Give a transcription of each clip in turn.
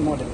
moo dem.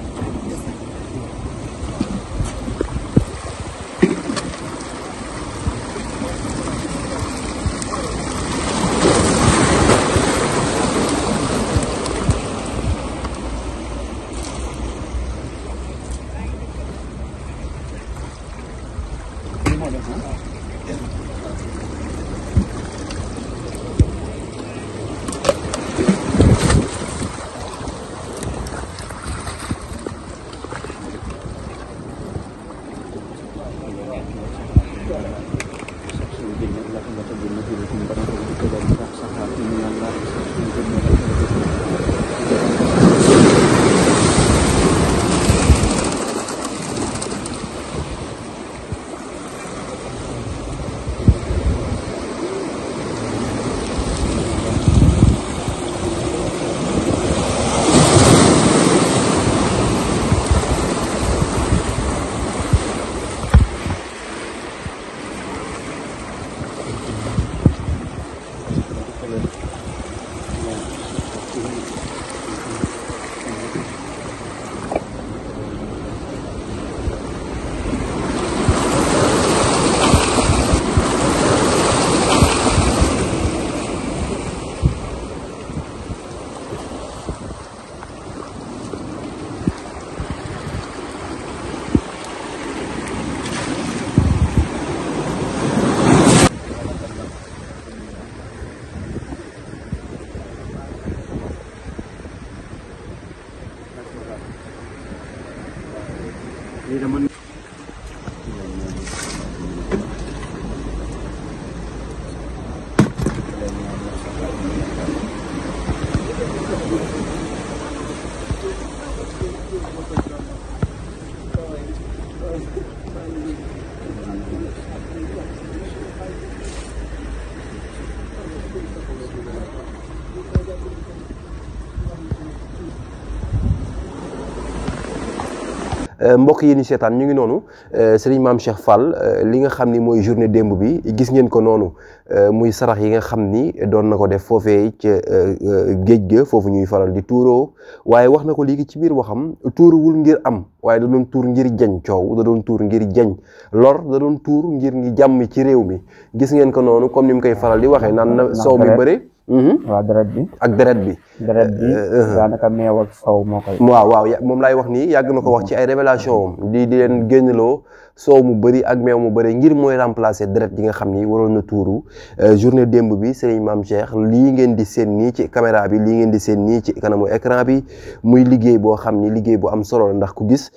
mbokk yi ni seetaan ñu ngi noonu sëriñ Mame Cheikh Fall li nga xam ni mooy journée démb bi gis ngeen ko noonu muy sarax yi nga xam ni doon na ko def foofee ca géej ga foofu ñuy faral di tuuroo waaye wax na ko léegi ci biir waxam tuuruwul ngir am waaye da doon tuur ngir jañ coow da doon tuur ngir jañ lor da doon tuur ngir ngi jàmm ci réew mi gis ngeen ko noonu comme ni mu koy faral di waxee naan na soow mi bëre waaw deret bi ak deret bi daanaka meew ak soow moo koy waaw moom laay wax nii yàgg na ko wax ci ay révélation am di leen génnloo soow mu bëri ak meew mu bëri ngir mooy remplacer deret yi nga xam ni waroon na tuuru journée démb bi sëriñ Mame Cheikh lii ngeen di seen nii ci caméra bi lii ngeen di seen nii ci kanamu écran bi muy liggéey boo xam ni liggéey bu am solo la ndax ku gis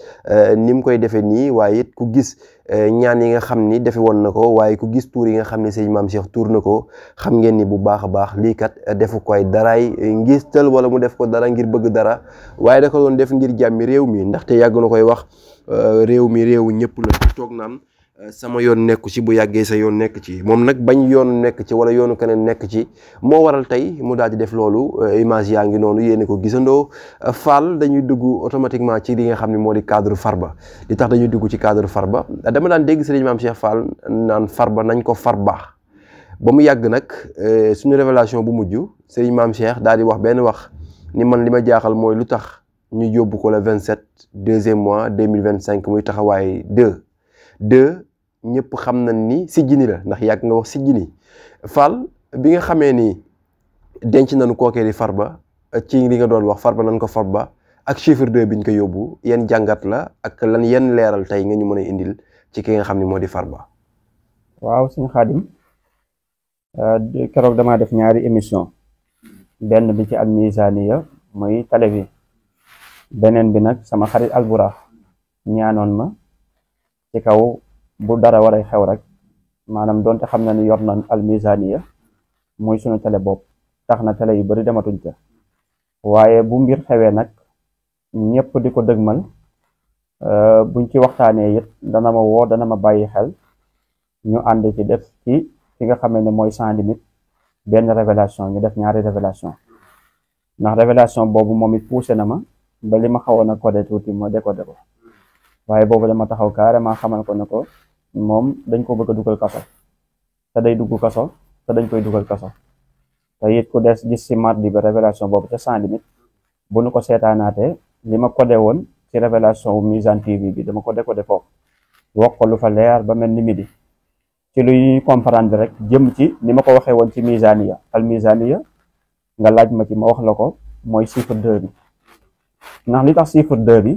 ni mu koy defee nii waaye it ku gis ñaan yi nga xam ni defe woon na ko waaye ku gis tuur yi nga xam ne sëriñ Mame Cheikh tuur na ko xam ngeen ni bu baax a baax lii kat defu koy daraay ngistal wala mu def ko dara ngir bëgg dara waaye da ko doon def ngir jàmmi réew mi ndaxte yàgg na koy wax réew mi réewu ñëpp la toog naan sama yoon nekku ci bu yàggee sa yoon nekk ci moom nag bañ yoon nekk ci wala yoonu keneen nekk ci moo waral tey mu daal di def loolu image yaa ngi noonu yéen ko gisandoo Fall dañuy dugg automatiquement ci li nga xam ne moo di cadre Farba li tax dañuy dugg ci cadre Farba dama daan dégg sëriñ Mame Cheikh Fall naan Farba nañ ko far baax ba mu yàgg nag suñu révélation bu mujj sëriñ Mame Cheikh daal di wax benn wax ni man li ma jaaxal mooy lu tax ñu yóbbu ko le 27 deuxième mois 2025 muy taxawaay 2 ñëpp xam nañ ni Sidjini la ndax yàgg nga wax Sidjini Fall bi nga xamee ni denc nañu kookee di Farba ci li nga doon wax Farba nañ ko Farba ak chiffre 2 biñ ko yóbbu yan jàngat la ak lan yan leeral tey nga ñu mën a indil ci ki nga xam ni moo di Farba. waaw suñu Xaadim keroog damaa def ñaari émission benn bi ci Al Mizaniya muy télé bi beneen bi nag sama xarit Alburax ñaanoon ma ci kaw bu dara waray xew rek maanaam donte xam na ni yor na Al Mizaniya muy sunu télé bopp tax na télé yu bari dematuñ ca waaye bu mbir xewee nag ñëpp di ko dëgmal buñ ci waxtaanee it dana ma woo dana ma bàyyi xel ñu ànd ci def ci fi nga xamee ne mooy sans limite benn révélation ñu def ñaari révélation ndax révélation boobu moom it poussé na ma ba li ma xawoon a codé tuuti ma décodé ko waaye boobu dama taxaw carrément xamal ko ne ko moom dañ ko bëgg a dugal kaso te day dugg kaso te dañ koy dugal kaso te it ku des gis ci mardi ba révélation boobu te sans limite bu nu ko seetaanaatee li ma codé woon ci révélation wu Mizane TV bi dama ko décodé foofu wax ko lu fa leer ba mel ni midi ci luy comprendre rek jëm ci ni ma ko waxee woon ci Mizaniya al Mizaniya nga laaj ma ci ma wax la ko mooy chiffre 2 bi ndax li tax chiffre 2 bi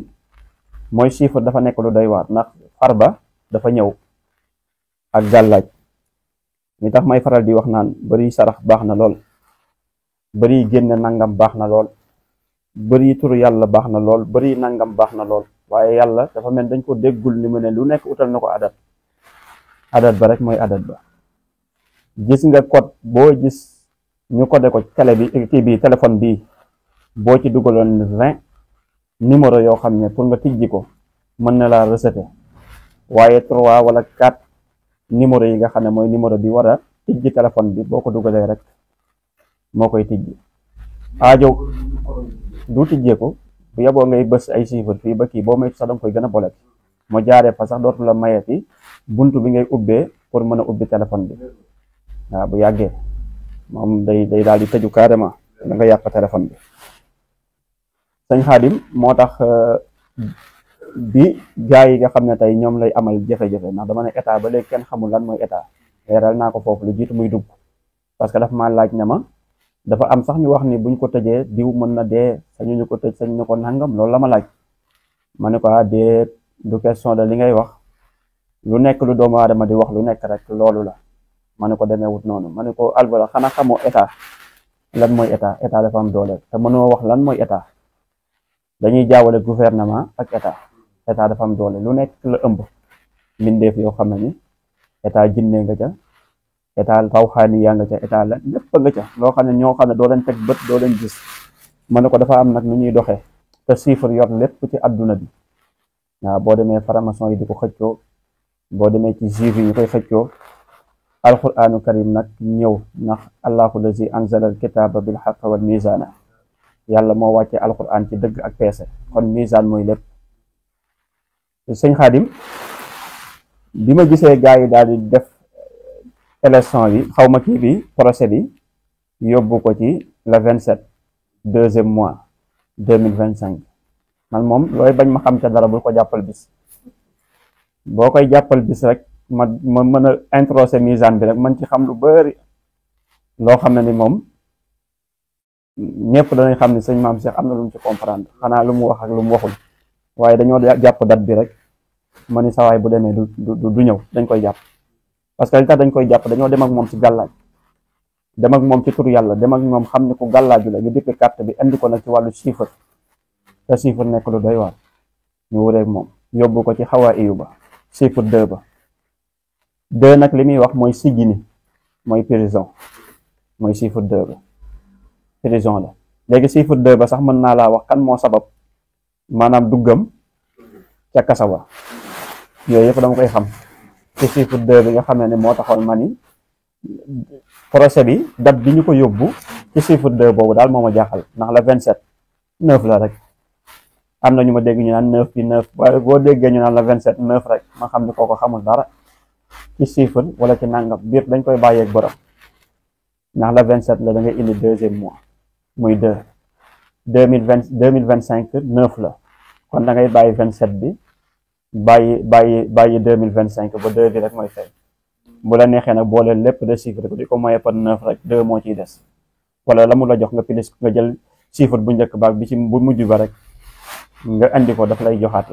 mooy chiffre dafa nekk lu doy waar ndax farba dafa ñëw ak gàllaaj li tax may faral di wax naan bari sarax baax na lool bari génne nangam baax na lool bari turu yàlla baax na lool bari nangam baax na lool waaye yàlla dafa mel dañ ko déggul ni mu ne lu nekk utal na ko adat ba rek mooy adat ba gis nga code boo gis ñu codé ko télé bi kii bi téléphone bii boo ci dugaloon 20 numéro yoo xam ne pour nga tijji ko mën na laa reseté waaye 3 wala 4 numéro yi nga xam ne mooy numéro bi war a tijji téléphone bi boo ko dugalee rek moo koy tijji aajo du tijjee ko bu yeboo ngay bës ay chiffre fii ba kii boo may sax danga koy gën a bolet moo jaaree fa sax dootu la mayeti buntu bi ngay ubbee pour mën a ubbi téléphone bi waaw bu yàggee moom day daal di tëju carrément da nga yàq téléphone bi sëñ Xaadim moo tax bi gaa yi nga xam ne tey ñoom lay amal jafe-jafe ndax dama ne état ba léegi kenn xamul lan mooy état leeral naa ko foofu lu jiitu muy dugg parce que dafa ma laaj ne ma dafa am sax ñu wax ni buñ ko tëjee diw mën na dee sañu ñu ko tëj sañ ñu ko nangam loolu la ma laaj ma ne ko dee du question de li ngay wax lu nekk lu doomu aadama di wax lu nekk rek loolu la ma ne ko demee wut noonu ma ne ko Albourakh xanaa xamoo état lan mooy état état dafa am doole te mënoo wax lan mooy état dañuy jaawale gouvernement ak état état dafa am doole lu nekk la ëmb mbindeef yoo xam ne ni état jinne nga ca état rawxaani yaa nga ca état la lépp nga ca loo xam ne ñoo xam ne doo leen teg bët doo leen gis ma ne ko dafa am nag nu ñuy doxee te chiffre yor lépp ci adduna bi waaw boo demee faramason yi di ko xëccoo boo demee ci juif yi ñu koy xëccoo alquranu karim nag ñëw ndax allahu lazi anzala al kitaba bil haqq wal mizana yàlla moo wàccee alquran ci dëgg ak peese kon mizan mooy lépp sëñ Xaadim bi ma gisee gars yi daal di def élection bi xaw ma kii bi procès bi yóbbu ko ci le 27 deuxième mois 2025 man moom looy bañ ma xam ca dara bul ko jàppal bis boo koy jàppal bis rek ma mën a introsé Mizane bi rek man ci xam lu bari loo xam ne ni moom ñëpp danañ xam ne sëñ Maam Cheikh am na lu mu ci comprendre xanaa lu mu wax ak lu mu waxul waaye dañoo jàpp date bi rek ma ni sawaay bu demee du ñëw dañ koy jàpp parce que li tax dañ koy jàpp dañoo dem ak moom ci gàllaaj dem ak moom ci tur yàlla dem ak moom xam ne ku gàllaaju la ñu dikk carte bi indi ko nag ci wàllu chiffre te chiffre nekk lu doy waar ñu wureeg moom yóbbu ko ci xawaa iyu ba chiffre 2 ba 2 nag li muy wax mooy sijjini mooy prison mooy chiffre 2 ba prison la léegi chiffre 2 ba sax mën naa laa wax kan moo sabab maanaam duggam ca kasa ba yooyu yëpp dama koy xam ci chiffre 2 bi nga xam ne moo taxoon ma ni procès bi date bi ñu ko yóbbu ci chiffre 2 boobu daal moo ma jaaxal ndax la 27 9 la rek am na ñu ma dégg ñu naan 9 bi 9 waaye boo déggee ñu naan la 27 9 rek ma xam ne kooko xamul dara ci chiffre wala ci nangam biir dañ koy bàyyeeg borom ndax la 27 la da ngay indi deuxième mois muy 2 2025 9 la kon da ngay bàyyi 27 bi bàyyi 2025 ba 2 bi rek mooy fay bu la neexee nag boole lépp de chiffre ko di ko moye par 9 rek 2 moo ciy des wala la mu la jox nga pilis nga jël chiffre bu njëkk baag bi ci bu mujj ba rek nga andi ko daf lay joxaat la